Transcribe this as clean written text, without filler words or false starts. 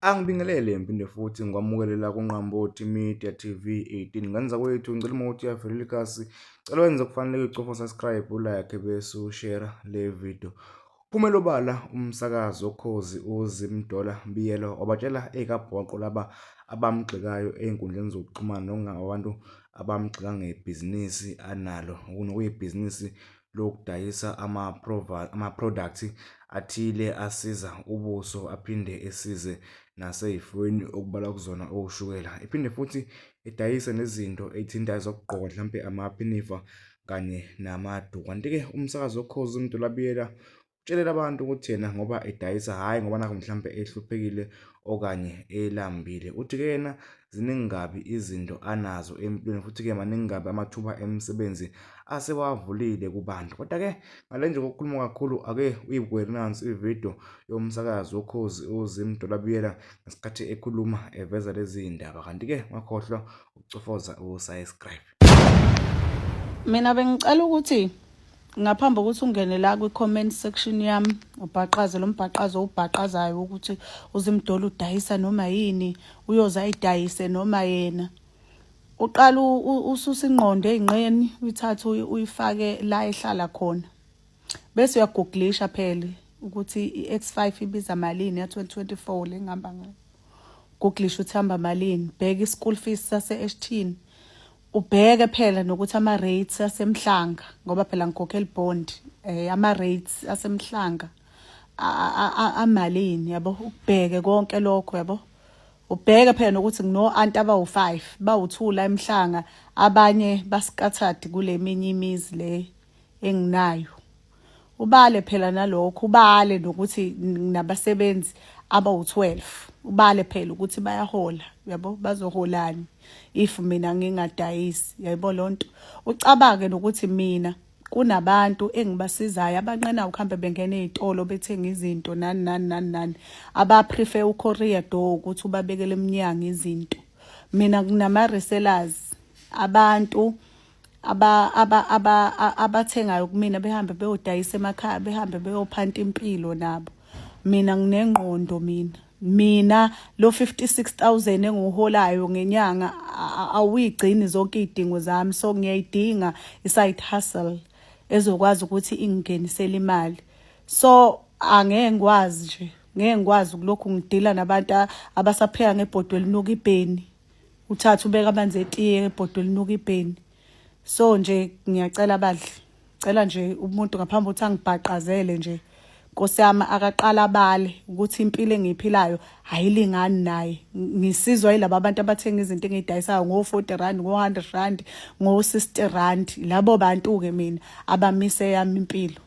Angibingelele ngiphinde futhi ngikwamukele la kuNqambothi Media TV 18. Ngenza kwethu ngicela uma ukuthi uyavelela ikhasi, cela wenze okufanele ucofa subscribe, ulike bese ushare le video. Phumela obala umsakazi woKhozi uZimdollar Biyela wabatshela ekabhoqo laba abamgxekayo ey'nkundleni zokuxhumana nokungabantu abamgxeka ngebhizinisi analo nokuyibhizinisi lokudayisa ama-products athile asiza ubuso aphinde esize nasey'fweni okubalwa kuzona oshukela. Iphinde futhi idayise nezinto ey'thinta ezokugqoka mhlampe amaphinifa kanye namaduku. Kanti-ke umsakazi woKhozi uMdollar Biyela Utshelele abantu ukuthi yena ngoba edayisa hhayi ngoba nakhu mhlampe ehluphekile okanye elambile. Uthi-ke yena ziningi kabi izinto anazo empilweni futhi-ke maningi kabi amathuba emisebenzi asewavulile kubantu. Kodwa-ke ngale nje kokukhuluma kakhulu ake uyibukele nansi ividiyo yomsakazi woKhozi uZimdollar Biyela ngesikhathi ekhuluma eveza lezi ndaba. Kanti-ke ungakhohlwa ukucofoza u-subscribe. Mina bengicela ukuthi ngaphambi kokuthi ungene la kwi-comment section yami ubhaqaze lo mbhaqazo owubhaqazayo ukuthi uZimdollar udayisa noma yini uyoze ayidayise noma yena uqala ususa ingqondo ey'nqeni uyithathe uyifake la ehlala khona bese uyagooglisha phela ukuthi i-X5 ibiza malini ya-2024 le ngihamba ngayo googlisha ukuthi hamba malini bheka i-school fees sase-Eshthini Ubheke phela nokuthi ama-rates aseMhlanga ngoba phela ngikhokhela ibond ama-rates aseMhlanga amalini yabo ukubheke konke lokho yabo ubheke phela nokuthi ngino-anti abawu-5 bawu-2 la eMhlanga abanye ba-scattered kule minye imizi le enginayo Ubale phela nalokho, ubale nokuthi nabasebenzi abawu-12 ubale phela ukuthi bayahola yabo bazoholani if mina ngingadayisi yayibo lonto ucabange nokuthi mina kunabantu engibasizayo abanqena ukuhambe bengena ezitolo bethenga izinto nani nani nani nani abaprefer ucourier door ukuthi ubabekele eminyango izinto mina kunama resellers abantu aba aba aba abathengayo kumina behambe beyodayisa emakhaya behambe beyophanta impilo nabo mina nginengqondo mina mina lo 56000 engiwuholayo ngenyanga awuyigcini zonke izidingo zami so ngiyayidinga i-side hustle ezokwazi ukuthi ingingenisele imali so angeke ngikwazi nje ngeke ngikwazi ukulokhu ngidila nabantu abasapheka ngebhodwe elinuka ibheni uthathe ubeke amanzi etiye ebhodwe elinuka ibheni so nje ngiyacela badli cela nje umuntu ngaphambi ukuthi angibhaqazele nje Nkosi yami akaqala abale ukuthi impilo engiyiphilayo ayilingani naye ngisizwa yilaba abantu abathenga izinto engiyidayisayo ngo-40 rand ngo-100 rand ngo-60 rand labo bantu-ke mina abamise yami impilo.